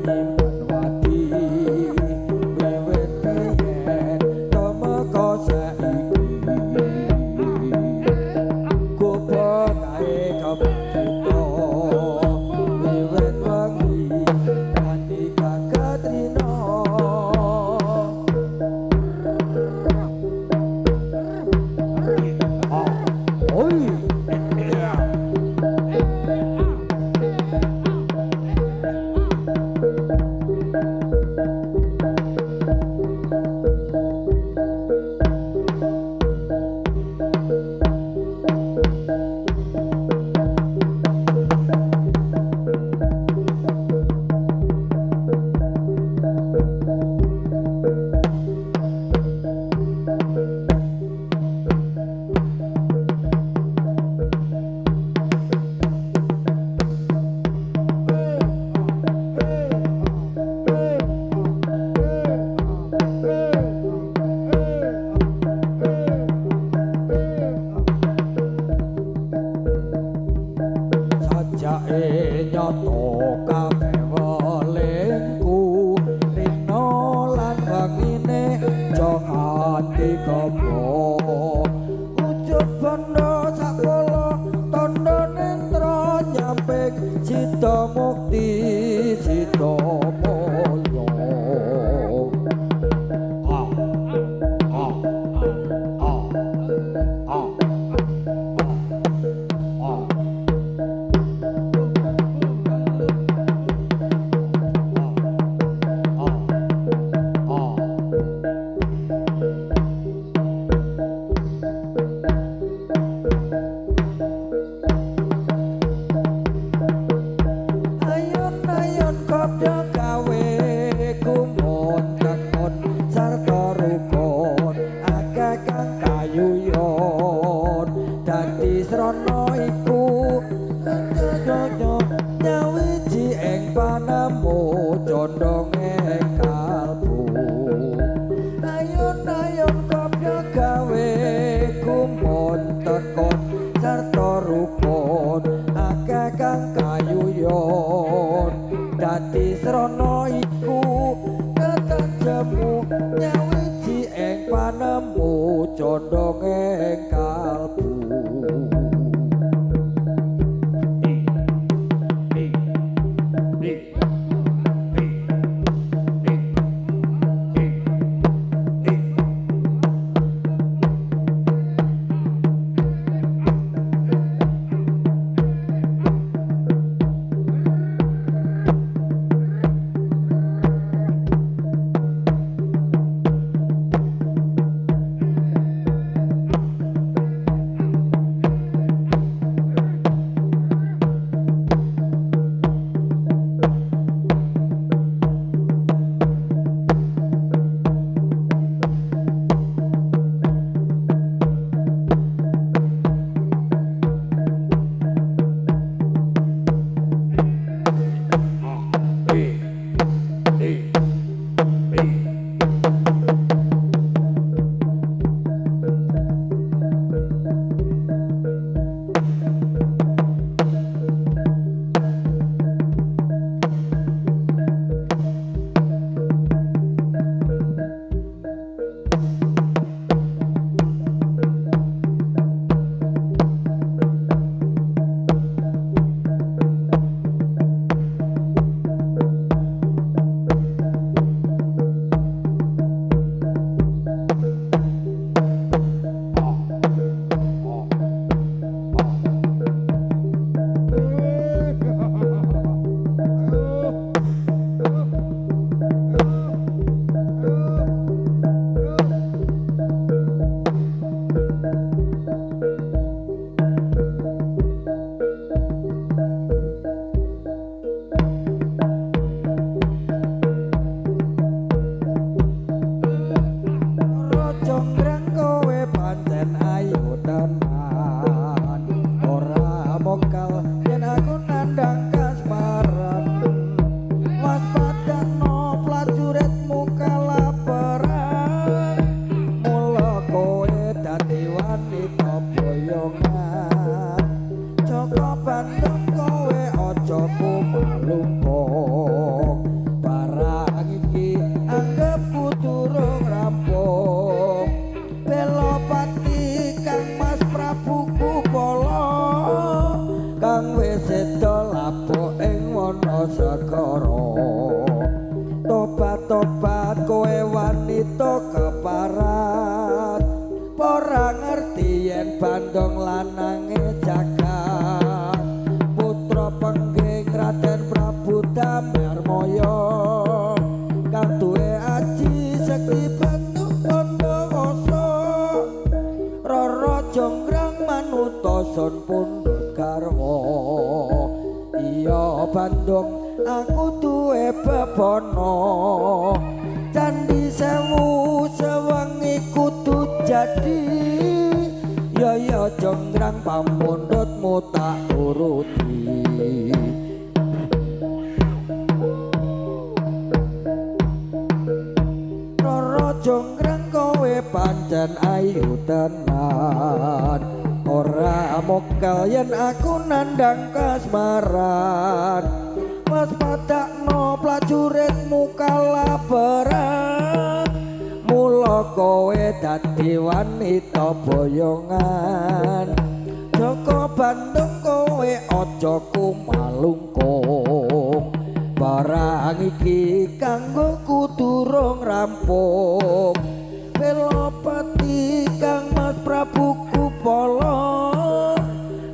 nyimpen wadi wiwit biyen tumeka saiki gopo kae kepito wiwit wengi nganti kakatrina. Sajake nyoto kabeh welingku rina lan wengine aja nganti kebo ujud bondo sakpolo tondo nentra nyampe sida mukti sida mulya. Ayun-ayun kopyo gawe gumun tekun sarta rukun akeh kang kayuyon dadi srana iku nyonya nyawiji ing panemu condonge kalbu. Ayun-ayun kopyo gawe gumun tekun sarta rukun akeh kang kayuyon dadi srana iku ketajemu nyawiji ing panemu condonge kalbu. B B B B B. sun pundhut garwa. Iya Bandung aku duwe bebana, candi sewu sewengi kudu jadi. Ya ya jonggrang pamundhutmu tak turuti. Roro jonggrang kowe pancen ayu tenan, ora mokel yen aku nandang kasmaran. Mas padakno prajuritmu kalah perang, mula kowe dadi wanita boyongan. Joko Bandung kowe aja kumalungkung, barang iki kanggo durung rampung. Pelopati Kang Mas Prabu Kupala,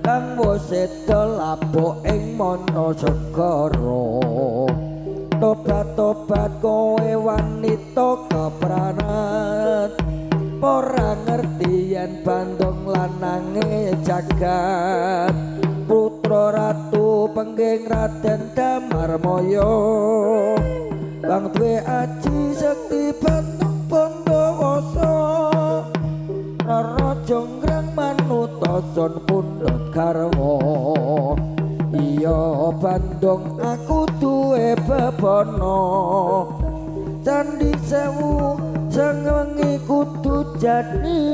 kang wis seda labuh ing mana segara. Tobat-tobat kowe wanita kepranan, ora ngerti yen Bandung lanange jagat. Putra Ratu Pengging Raden Damarmaya, kang duwe aji sekti Bandung Bondowoso. Roro jonggrang manut sun pundhut garwa. Iya Bandung aku duwe bebana, candi sewu sewengi kudu jadi.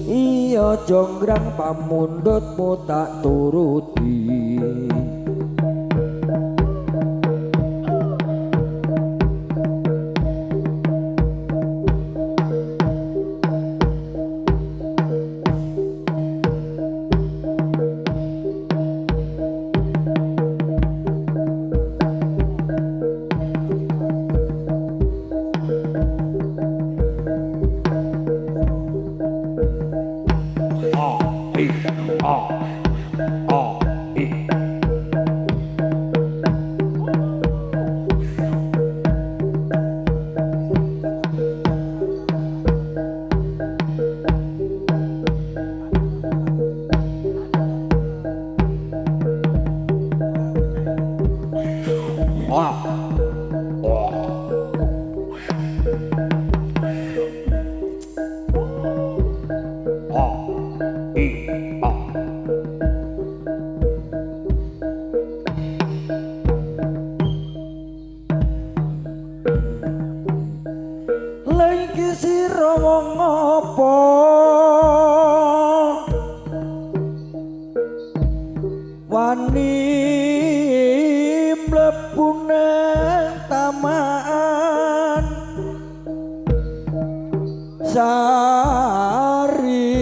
Iya jonggrang pamundhutmu tak turuti. A, I. Wong apa wani mlebu nang taman sari.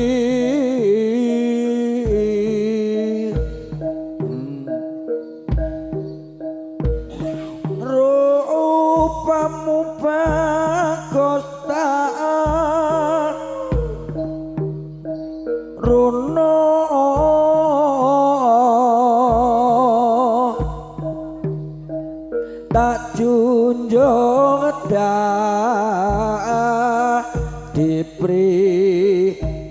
Rupamu bagus tak runo, tak junjung dadi priyayi.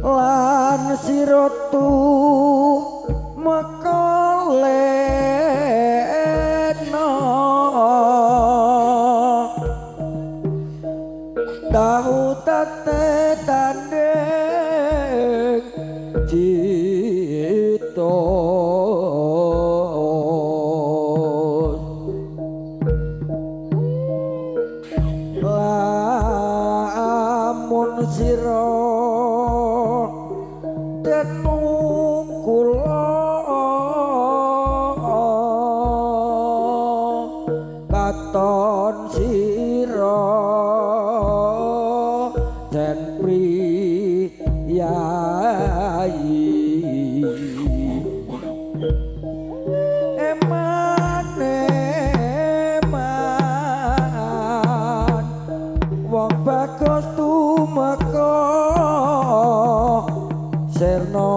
Lan sira tu mekoleno, tahu tate tanding cito. Lamun sira denung kula katon sira den priyayi. Eman eman wong bagus tumeka sirna.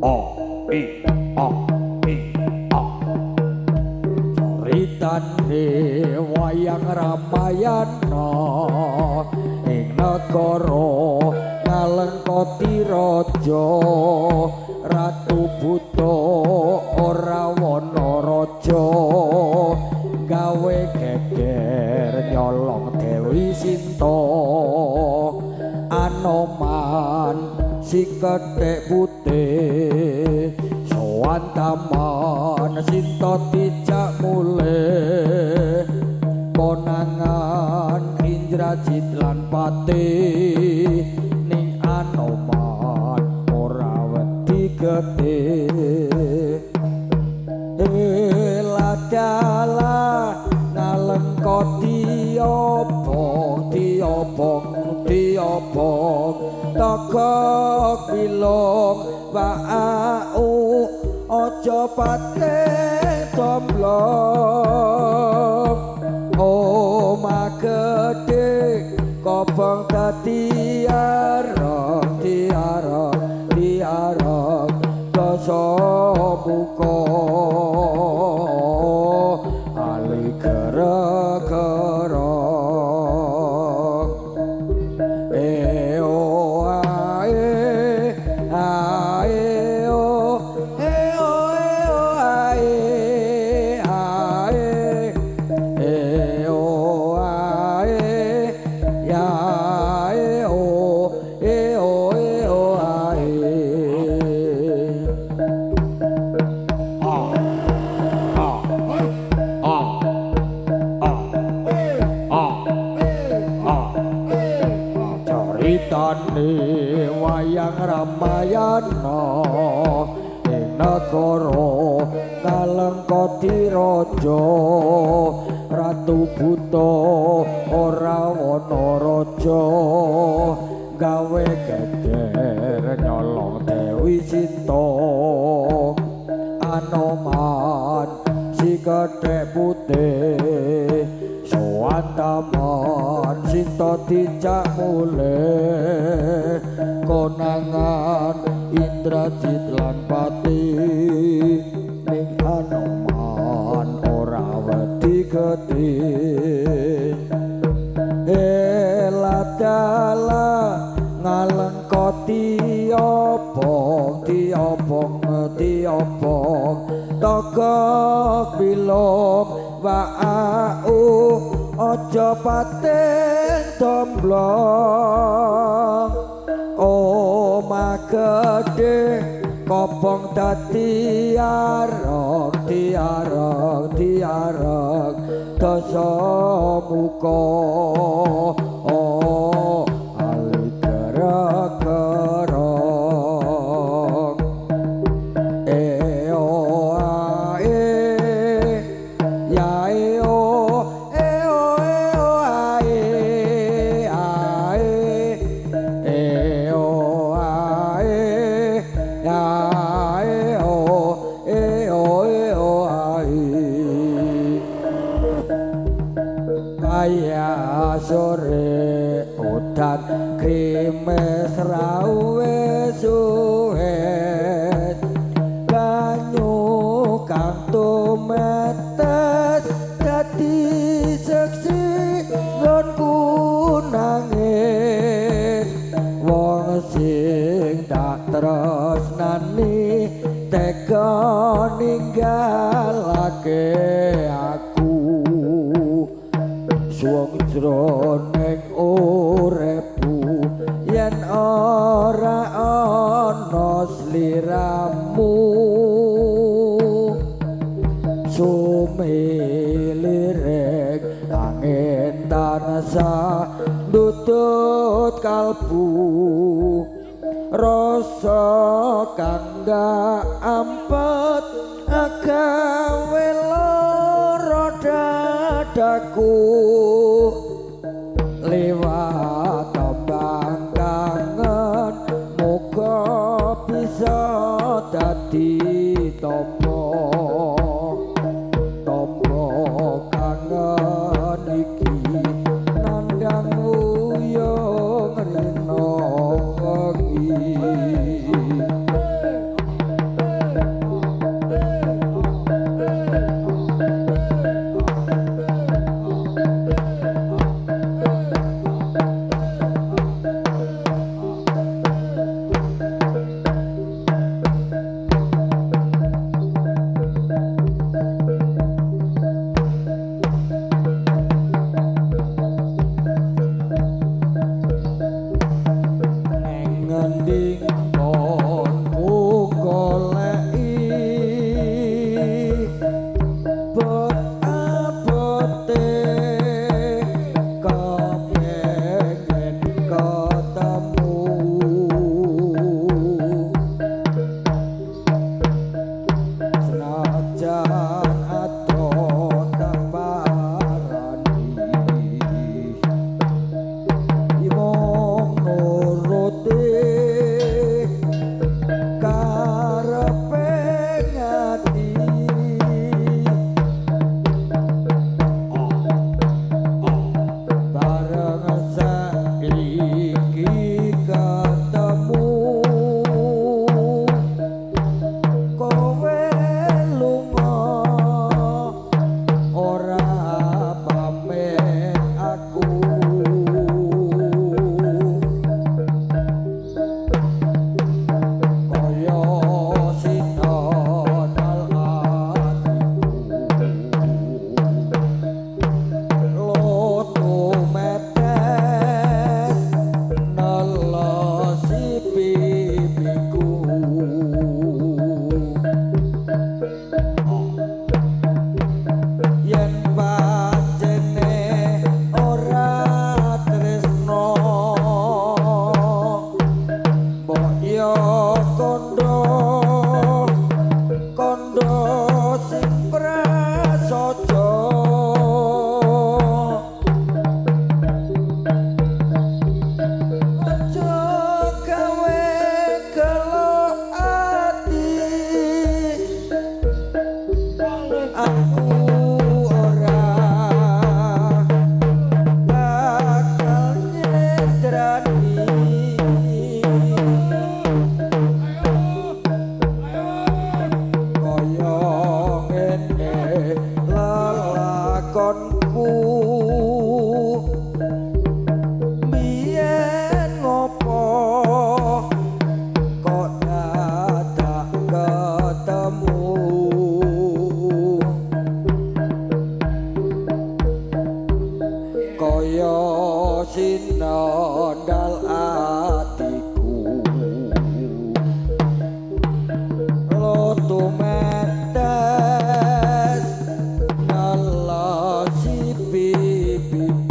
A wayang Ramayana ing negara Ngalengkati raja Ratu Buta ora wana raja gawe geger nyolong Dewi Sinta Anoman si kethek putih sowan taman Sinta dijak mulih konangan Indrajit lan Patih ning Anoman ora wedi getih Ladalah nalengka diobong diobong diobong togok bilung waau aja pating domblong omah gedhe kobong dadi arang diarang diarang dasa muka ali kera-kera eo ae ae o eo eo ae ae eo ae ya eo eo eo ae A A A A A A Caritane wayang Ramayana ing negara Ngalengkati raja Ratu Buta ora wana raja gawe geger nyolong Dewi Sinta Anoman si kethek putih sowan taman Sinta dijak mulih konangan Indrajit lan Patih ning Anoman ora wedi getih Ladalah ngalengka diobong diobong diobong togok bilung waau aja pating domblong omah gedhe kobong dadi arang diarang diarang dasa muka oh ali kera-kera eo ae ya eo eo eo ae ae eo ae ya eo eo eo ae kaya sore udan grimes rawe suwet banyu kang tumetes dadi seksi nggonku nangis wong sing tak tresnani tega ninggalake aku suwung jroning uripku yen ora ana sliramu sumilirik angin tansah ndutut kalbu rasa kang gak ampet agawe lara dadaku liwat tembang kangen muga bisa dadi tombo tombo kangen iki nandang wuyung rina wengi. kaya sinondal atiku lotu metes nalasi pipiku.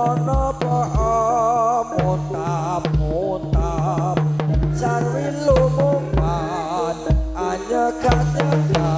ana mutap-mutap sarwi lumumpat anyegat-nyegat.